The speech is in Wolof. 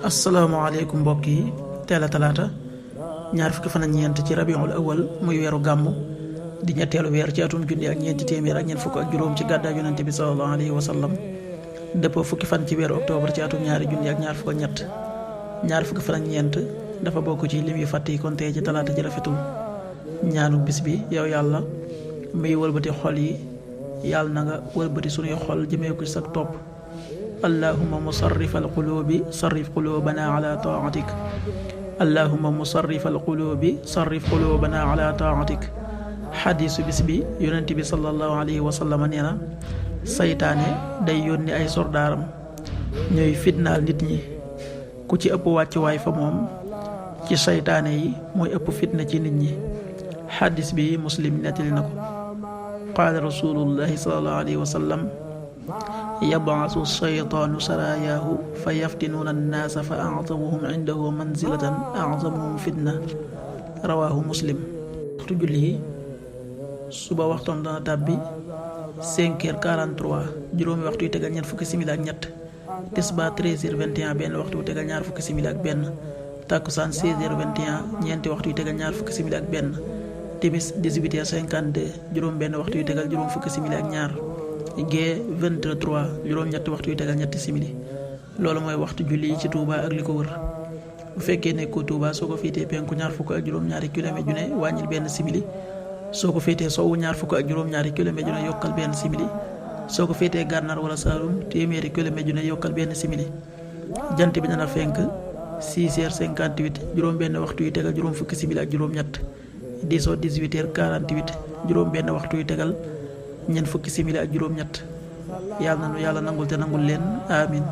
asalaamaaleykum mbokk yi teel a talaata ñaar fukki fan ak ñeent ci rabiul awal muy weeru gàmmu di ñetteelu weer ci atum junni ak ñeenti téeméer ak ñeent fukk ak juróom ci gàddaay yonente bi sallallahu alayhi wa sallam dëppoo fukki fan ci weeru octobre ci atum ñaari junni ak ñaar fukk ak ñett ñaar fukki fan ak ñeent dafa bokk ci lim yu fàtte yi kon tey ci talaata ji rafetul ñaanu bis bi yow yàlla muy wëlbati xol yi yàlla na nga wëlbati sunuy xol jëmee ko ci sa topp allahumma musarrif alqulubi sarrif qulubana ala taatik allahumma musarrif alqulubi sarrif qulubana ala taatik xadiisu bis bi yonent bi sallallahu alayhi wa sallam nee na saytaane day yónni ay soldaaram ñooy fitnaal nit ñi ku ci ëpp wàccuwaay fa moom ci saytaane yi mooy ëpp fitna ci nit ñi xadis bi muslim nettali na ko qaala rasulullahi sallallahu alayhi wa sallam yab'asu shaytaanu sarayaahu fa yaftinuuna annaasa fa a'zamuhum indahu manzilatan a'zamuhum fitna rawaahu muslim. waxtu julli yi suba waxtoom dana tàbbi 5h43 juróomi waxtu yu tegal ñeent fukki simili ak ñett tisbaar 13h21 benn waxtu yu tegal ñaar fukki simili ak benn takkusaan 16h21 ñeenti waxtu yu tegal ñaar fukki simili ak benn timis 18h52 juróom benn waxtu yu tegal juróom fukki simili ak ñaar gee 23 juróom ñetti waxtu yu tegal ñetti simili. loolu mooy waxtu julli yi ci Touba ak li ko wër. bu fekkee nekkoo Touba soo ko féetee penku ñaar fukk ak juróom-ñaari kilomètre ju ne wàññil benn simili soo ko féetee sowwu ñaar fukk ak juróom-ñaari kilomètre ju ne yokkal benn simili soo ko féetee gànnaar wala Saalum téeméeri kilomètre ju ne yokkal benn simili. jant bi dana fenk 6h58 juróom benn waxtu yu tegal juróom fukki simili ak juróom ñett diisoo 18h48 juróom benn waxtu yu tegal ñeent fukki simili ak juróom ñett yàlla na nu yàlla nangul te nangul leen amin